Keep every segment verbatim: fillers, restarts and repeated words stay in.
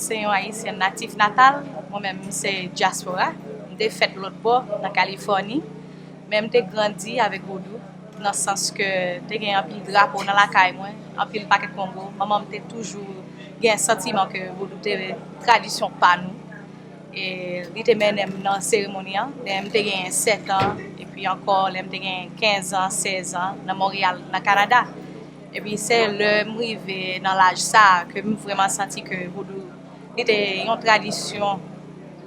Se yon Ayisyèn natif natal, mwen menm se dyaspora. M te fèt lòt bò, nan Kalifòni, men m te grandi avèk vodou, nan sans ke te gen anpil drapo nan lakay mwen, anpil pakèt kongo. Manman m te toujou gen santiman ke vodou te tradisyon pa nou. E li te mennen m nan seremoni an, lè m te gen sèt an, epi ankò lè m te gen kenz an, sèz an, nan Monreyal, nan Kanada. Epi se lè m rive nan laj sa a ke m vrèman santi ke vodou, li te yon tradisyon,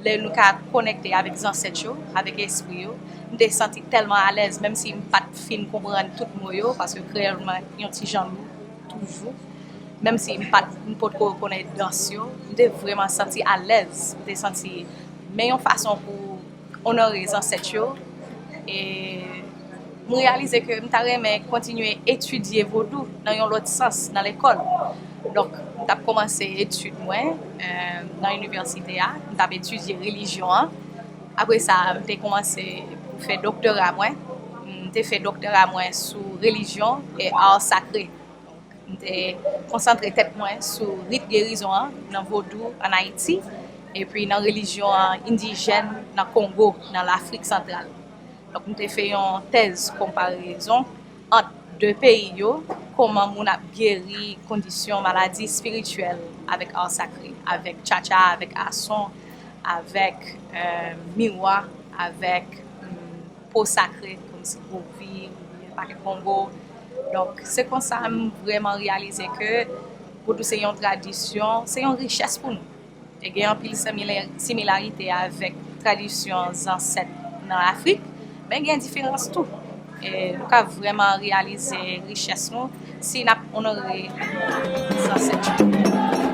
lè nou ka konekte avèk zansèt yo, avèk espri yo. M te santi tèlman alèz, menm si m pa t fin konprann tout mo yo, paske kreyòl mwen yon ti jan lou toujou. Menm si m pa t, m potko konnen dans yo, m te vrèman santi alèz. M te santi men yon fason pou onore zansèt yo. E m reyalize ke m ta renmen kontinye etidye vodou nan yon lòt sans nan lekòl. Donk, m t ap kòmanse etid mwen, eh, nan inivèsite a. M t ap etidye relijyon an. Apre sa, m te kòmanse pou fè doktora mwen. M te fè doktora mwen sou relijyon e ar sakre. M te konsantre tèt mwen sou rit gerizon an nan vodou ann Ayiti, epi nan relijyon an endijèn nan Kongo, nan Lafrik Santral. Donk, m te fè yon tèz konparezon ant de peyi yo, kòman moun ap geri kondisyon maladi espirityèl avèk ar sakre, avèk tchatcha, avèk ason, avèk, eh, miwa, avèk, mm, po sakre, kòmsi govi, oubyen pakèt kongo. Donk, se konsa m vrèman reyalize ke vodou se yon tradisyon, se yon richès pou nou. Te gen anpil simila-, similarite avèk tradisyon zansèt nan Afrik, men gen diferans tou. E nou ka vrèman reyalize richès nou si n ap onore zansèt yo.